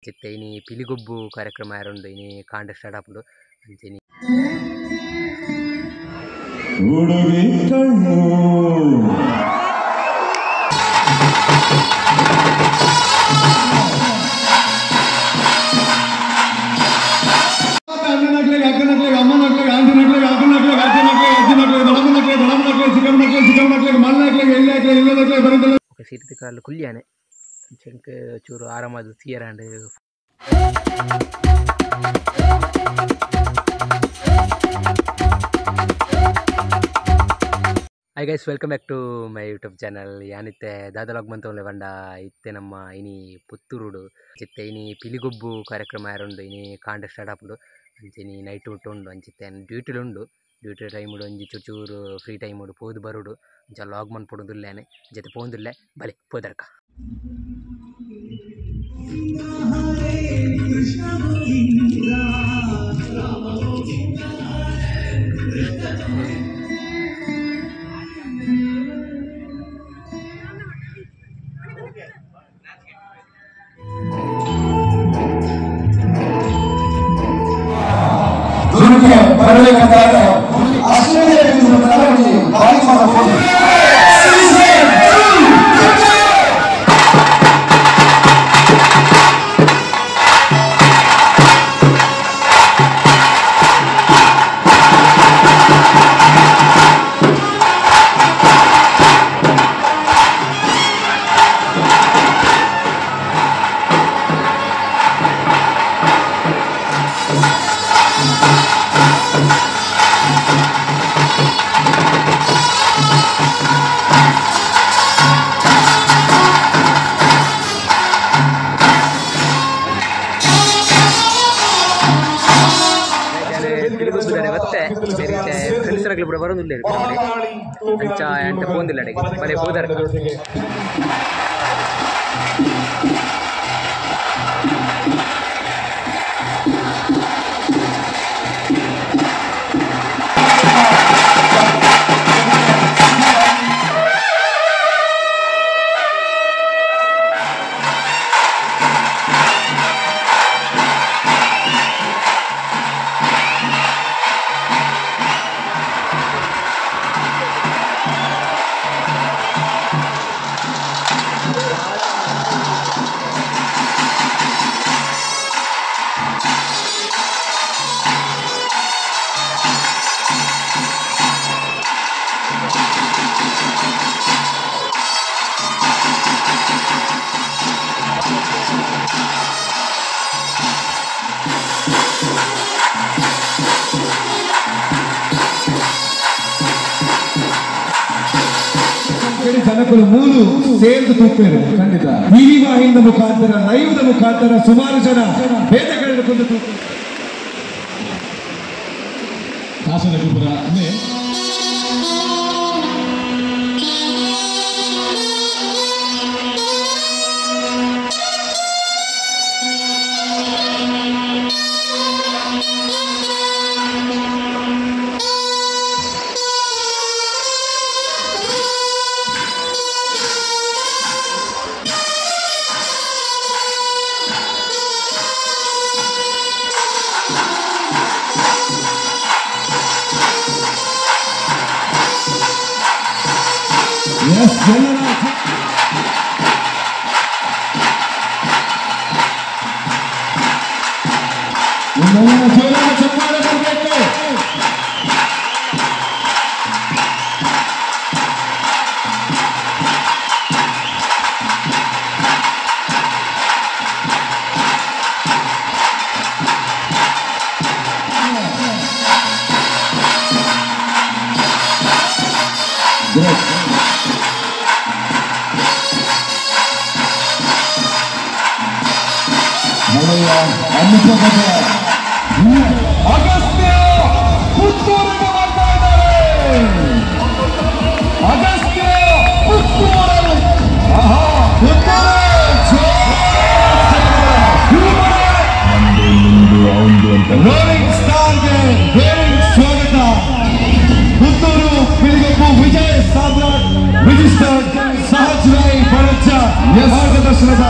ಚಿತ್ತೆ ಇನಿ ಪಿಲಿಗೊಬ್ಬು ಕಾರ್ಯಕ್ರಮ ಯಾರುಂಡು ಇನಿ ಕಾಂಡ ಸ್ಟಾರ್ಟ್ ಆಪುಂಡು ಅಂಚೆನಿ ಉಡುಗೆ ಕಣ್ಣು ಅಣ್ಣನಕ್ಲೆಗ್ ಅಕ್ಕನಕ್ಲೆಗ್ ಅಮ್ಮನಕ್ಲೆಗ್ ಆಂಟಿನಕ್ಲೆಗ್ ಅಕ್ಕನಕ್ಲೆಗ್ ಅಜ್ಜನಕ್ಲೆಗ್ ಅಜ್ಜಿನಕ್ಲೆಗ್ ದೊಡಮ್ಮನಕ್ಲೆಗ್ ದೊಡಮ್ಮನಕ್ಲೆಗ್ ಚಿಕ್ಕಮ್ಮನಕ್ಲೆಗ್ ಚಿಕ್ಕಮ್ಮನಕ್ಲೆಗ್ ಮಲ್ಲಕ್ಲೆಗ್ ಎಳ್ಳೆಕ್ಲೆಗ್ ಇಲ್ಲದಕ್ಲೆಗ್ ಬರಿದಲ ఒక ಸೀಟ್ ಕಾಲು ಕುಲ್ಯಾನೆ ಅಂಚೆಂಕ್ ಚೂರು ಆರಾಮಾದ್ ತೀಯರಾಂಡ್. Hi guys, welcome back to my YouTube channel. ಯಾನಿತ್ತೆ ದಾದಲಾಗ್ ಮಂತೊಂಲೆ ಬಂಡ ಇತ್ತೆ ನಮ್ಮ ಇನಿ ಪುತ್ತೂರುಡು ಚಿತ್ತೆ ಇನಿ ಪಿಲಿಗೊಬ್ಬು ಕಾರ್ಯಕ್ರಮ ಯಾರುಂಡು ಇನಿ ಕಾಂಡ ಸ್ಟಾರ್ಟ್ ಆಪುಂಡು ಅಂಚೆನಿ ನೈಟ್ ಊಟ ಉಂಡು ಅಂಚಿತ್ತೆ ಡ್ಯೂಟಿಲು ಉಂಡು ಡ್ಯೂಟಿ ಟೈಮ್ ಒಂಜಿ ಚೂರು ಚೂರು ಫ್ರೀ ಟೈಮ್ ಪೋದು ಬರುಡು ಅಂಚ ಲಾಗ್ ಮನ್ಪೊಡುಂದುಲ್ಲೇನೆ ಜೊತೆ ಪೋಂದುಲ್ಲೆ ಬಲೆ ಪೋದರ್ಕ. ಬರಬೇಕಂತ ಫ್ರೆಂಡ್ಸ್ ಪೂರ ಬರೋದಿಲ್ಲ ಅಂಚ ಅಂಟ ಪೋಂದಿಲ್ಲ ಅಡೆಗೆ ಬಲೆ ಪೋದರ್ಕ. ಜನಗಳು ಮೂಲು ಸೇರ್ದು ತೂಪೇರು ಖಂಡಿತ ಟಿವಿ ವಾಹಿನಿಯ ಮುಖಾಂತರ ಲೈವ್ದ ಮುಖಾಂತರ ಸುಮಾರು ಜನ ಬೇಟೆಗಳನ್ನು ಕೊಂಡು ತೂಪೇರು. ಹಾಸನಗುಪುರ ಎಸ್ ಎಲ್ಲರ ನಿಮ್ಮೆಲ್ಲರ ಜೋರಾದ ಚಪ್ಪಾಳೆ ಬರಬೇಕು. Great. Agastya ಪುತ್ತೂರಿಗೆ ಬರ್ತಾ ಇದ್ದಾರೆ. ಅಗಸ್ತ್ಯ ಪುತ್ತೂರಲ್ಲಿ ರೋಲಿಂಗ್ ಸ್ಟಾರ್ಗೆ ರೋಲಿಂಗ್ ಸ್ವಾಗತ. ಪುತ್ತೂರು ಪಿಲಿಗೊಬ್ಬು ವಿಜಯ್ ಸಾಮ್ರಾಟ್ ರಿಜಿಸ್ಟರ್ಡ್ ಸಹಜ್ ರೈ ಬರಜ್ಜ ಮಾರ್ಗದರ್ಶನದ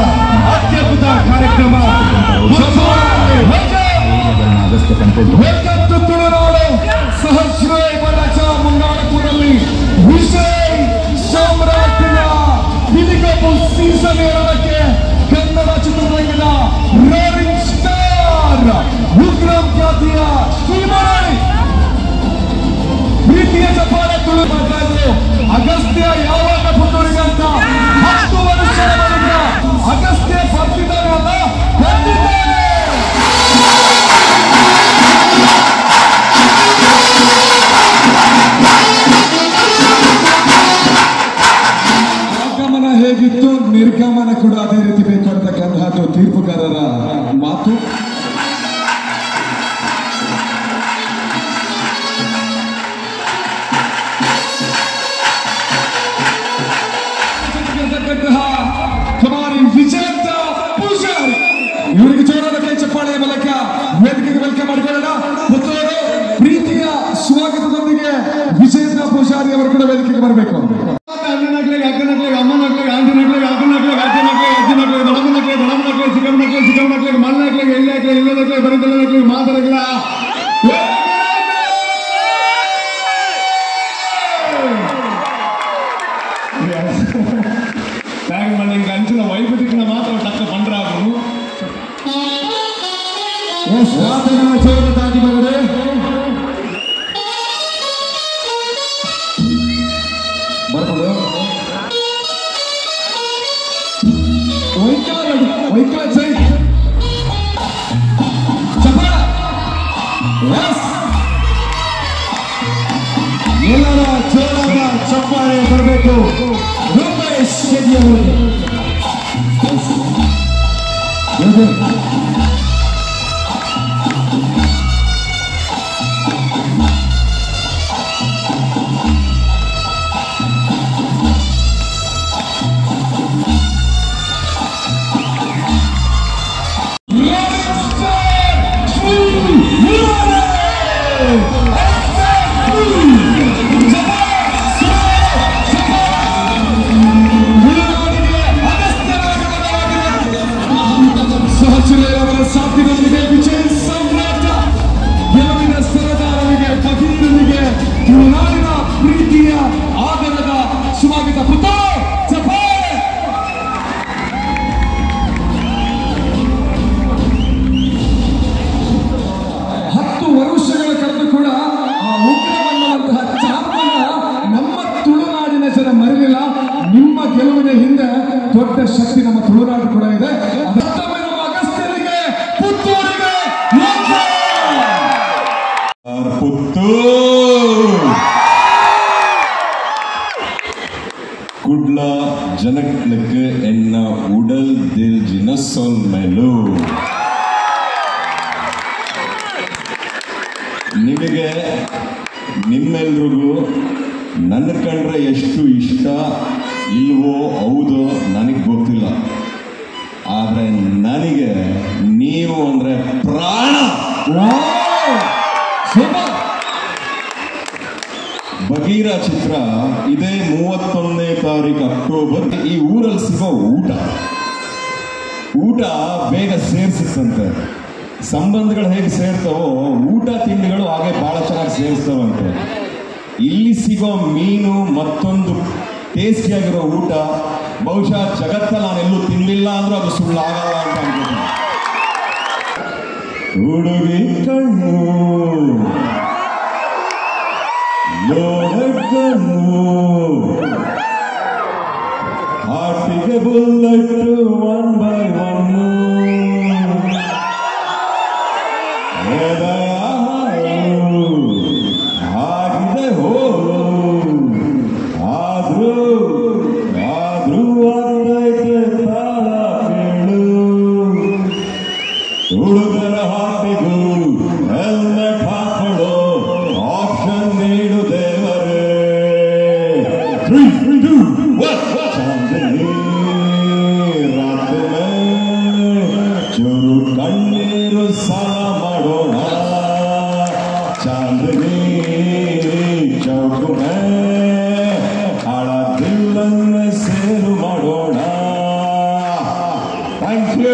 ಅತ್ಯದ್ಭುತ ಕಾರ್ಯಕ್ರಮ. ಮಾತು. ಕುಮಾರಿ ವಿಜೇಂದ್ರ ಪೂಜಾರಿ ಇವರಿಗೆ ಜೋರಾದ ಕೈ ಚಪ್ಪಾಳೆಯ ಮೂಲಕ ವೇದಿಕೆಗೆ welcome ಮಾಡಿಕೊಳ್ಳೋಣ. ಪುತ್ತೂರು ಪ್ರೀತಿಯ ಸ್ವಾಗತದೊಂದಿಗೆ ವಿಜೇಂದ್ರ ಪೂಜಾರಿ ಅವರು ಕೂಡ ವೇದಿಕೆಗೆ ಬರಬೇಕು. ಅಣ್ಣನಕ್ಳಿಗೆ, ಅಕ್ಕನಕ್ಳಿಗೆ, ಅಮ್ಮನಕ್ಳಿಗೆ, ಆಂಟಿನಕ್ಳಿಗೆ, ಅಕ್ಕನಕ್ಳಿಗೆ, ಅಜ್ಜನಕ್ಳಿಗೆ, ಅಜ್ಜನಕ್ಳಿಗೆ, ದೊಡ್ಡಮ್ಮನಕ್ಳಿಗೆ, ದೊಡ್ಡಮ್ಮನಕ್ಳಿಗೆ, ಚಿಕ್ಕಮ್ಮನಕ್ಳಿಗೆ, ಚಿಕ್ಕಮ್ಮನಕ್ಳಿಗೆ, ಮಲ್ಲನಕ್ಳಿಗೆ, ಎಳ್ಳೆಕ್ಳಿಗೆ, ಇಲ್ಲದಕ್ಳಿಗೆ, ಬರಿದಲಕ್ಳಿಗೆ, ಮಾತರಕ್ಲ. ಅಂಚಿನ ವೈಪತಿಕ್ನ ಮಾತ್ರ ತಕ್ಕ ಪಂಡ್ರಾಗುನು. ಎಲ್ಲರ ಜೋರಾದ ಚಪ್ಪಾಳೆ ಬರಬೇಕು ರೂಪೇಶ್ ಶೆಟ್ಟಿ ಅವರಿಗೆ. ಸಾಥಿನೊಂದಿಗೆ ವಿಜಯ ಸಾಮ್ರಾಟ ಗೆಲುವಿನ ಸರದಾರರಿಗೆ ಫಕೀರನಿಗೆ ತುಳುನಾಡಿನ ಪ್ರೀತಿಯ ಆದರದ ಸ್ವಾಗತ. ಪುತ್ತೂರು ಚಪ್ಪಾಳೆ. ಹತ್ತು ವರುಷಗಳ ಕಳೆದು ಕೂಡ ಆ ಉಗ್ರವನ್ನುವಂತಹ ಚಾಪನ್ನ ನಮ್ಮ ತುಳುನಾಡಿನ ಜನ ಮರೆಯಲಿಲ್ಲ. ನಿಮ್ಮ ಗೆಲುವಿನ ಹಿಂದೆ ದೊಡ್ಡ ಶಕ್ತಿ ನಮ್ಮ ತುಳುನಾಡು ಕೂಡ ಇದೆ. ಕುಡ್ಲ ಜನಕ್ಲಕ್ಕೆ ಎನ್ನ ಉಡಲ್ ದಿಲ್ಜಿನ ಸೊಲ್ಮೆಲು. ನಿಮಗೆ ನಿಮ್ಮೆಲ್ರಿಗೂ ನನ್ನ ಕಂಡ್ರೆ ಎಷ್ಟು ಇಷ್ಟ ಇಲ್ವೋ ಹೌದೋ ನನಗೆ ಗೊತ್ತಿಲ್ಲ, ಆದರೆ ನನಗೆ ನೀವು ಅಂದರೆ ಪ್ರಾಣ. ಬಗೀರ ಚಿತ್ರ ಇದೇ 31ನೇ ತಾರೀಕು ಅಕ್ಟೋಬರ್. ಈ ಊರಲ್ಲಿ ಸಿಗೋ ಊಟ ಊಟ ಬೇಗ ಸೇರಿಸುತ್ತಂತೆ. ಸಂಬಂಧಗಳು ಹೇಗೆ ಸೇರ್ತವೋ ಊಟ ತಿಂಡಿಗಳು ಹಾಗೆ ಬಹಳ ಚೆನ್ನಾಗಿ ಸೇರಿಸ್ತವಂತೆ. ಇಲ್ಲಿ ಸಿಗೋ ಮೀನು ಮತ್ತೊಂದು ಟೇಸ್ಟಿಯಾಗಿರೋ ಊಟ ಬಹುಶಃ ಜಗತ್ತಲ್ಲಿ ನಾನೆಲ್ಲೂ ತಿಂದಿಲ್ಲ ಅಂದ್ರೂ ಅದು ಸುಳ್ಳಾಗಲ್ಲ ಅಂತ ಅನ್ಕೋತೀನಿ. ಹುಡುಗಿ ಕಣ್ಣು ಲೋಡಗನ್ನು ಹಾರ್ಟಿಗೆ ಬುಲೆಟ್ 1 by 1 ಆಗಿದೆ ಹೋ. ಆದ್ರೂ ಆದ್ರೂ ಆಗ್ತೈತೆ ತಾಳ ಕೇಳು. ಹುಡುಗರ ಹಾರ್ಟಿಗೂ ಹೆಲ್ಮೆಟ್ ಹಾಕೊಳ್ಳೋ ಆಪ್ಷನ್ ನೀಡು ದೇವರೇ. 3, 2, 1. ಚಾಂದನಿ ರಾತ್ ಮೇ ಚೂರು ಕಣ್ಣೀರು ಸಾಲ ಮಾಡೋಣ. ಚಾಂದನಿ ಚೌಕ್ ಮೇ ಹಳ ದಿಲ್ಲನ್ನೇ ಸೇರು ಮಾಡೋಣ. Thank you.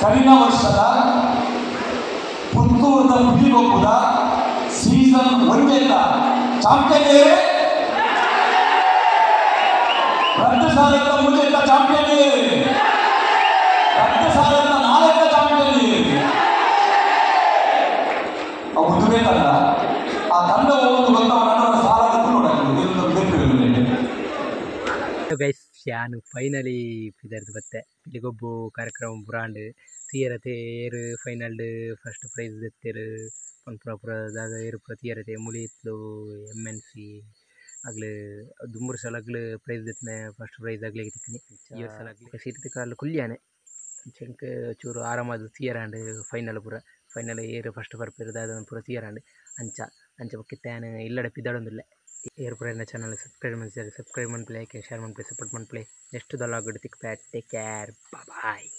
ಕರಿನ ವರ್ಷದ ಪುತ್ತೂರ್ದ ಪಿಲಿಗೊಪ್ಪುದ ಸೀಸನ್ ಒಂಜೆತ್ತ ಚಾಂಪಿಯನ್ ಏರು? ರಡ್ಡು ಸಾವಿರದ ಮೂಜೆತ್ತ ಚಾಂಪಿಯನ್ ಏರು? 2004ತ್ತ ಚಾಂಪಿಯನ್ ಏರು? ಅವು ಉಂದುವೇ ತಂಡ. ಆ ತಂಡ ಒಂದು ಗೊತ್ತವನ ಸಾಲದ ನೋಡಕ್ಕೆ. ಗೈಸ್, ಯಾನು ಫೈನಲಿ ಪಿದರ್ದು ಬತ್ತೆ. ಪಿಲಿಗೊಬ್ಬು ಕಾರ್ಯಕ್ರಮ ಪುರಾಂಡ್ ತೀಯರತೆ ಏರು ಫೈನಲ್ ಫಸ್ಟ್ ಪ್ರೈಸ್ ದೆತ್ತೆರ್ ಪನ್ಪುನ ಪೂರ ದಾದ ಏರು ಪೂರ ತೀಯರತೆ ಮುಳಿತ್ಲು ಎಮ್ ಎನ್ ಸಿ ಅಗ್ಲು ದುಂಬುರು ಸಲ ಅಗ್ಲು ಪ್ರೈಸ್ ದೆತ್ತ್ನೆ, ಫಸ್ಟ್ ಪ್ರೈಸ್ ಅಗ್ಲೆಗ್ ತಿಕ್ಕ್ನಿ. ಈ ವರ್ಷ ಅಗ್ಲು ಸೀಟ್ ತಿಕ್ಕಲ್ ಕುಲ್ಲಿಯಾನೆ ಎಂಕ್ ಚೂರು ಆರಾಮಾದ್ ತೀಯರಾಂಡ್. ಫೈನಲ್ ಪೂರ ಫೈನಲ್ ಏರು ಫಸ್ಟ್ ಬರ್ಪೆರ್ ದಾದ ಪೂರ ತೀಯರಾಂಡ್. ಅಂಚ ಅಂಚ ಬೊಕ್ಕ ಇತ್ತೆ ಯಾನ್ ಇಲ್ಲಡೆ ಪಿದಡೊಂದುಲ್ಲೆ. ಏರ್ ಪೂರ ಎನ್ನ ಚಾನಲ್ ಸಬ್ಸ್ಕ್ರೈಬ್ ಮಲ್ತಿಜೆರ್ ಸಬ್ಸ್ಕ್ರೈಬ್ ಮನ್ಪುಲೆ, ಶೇರ್ ಮನ್ಪುಲೆ, ಸಪೋರ್ಟ್ ಮನ್ಪುಲೆ. ನೆಕ್ಸ್ಟ್ ದ ವ್ಲಾಗ್ ತಿಕ್ಪೆ. Take care, bye.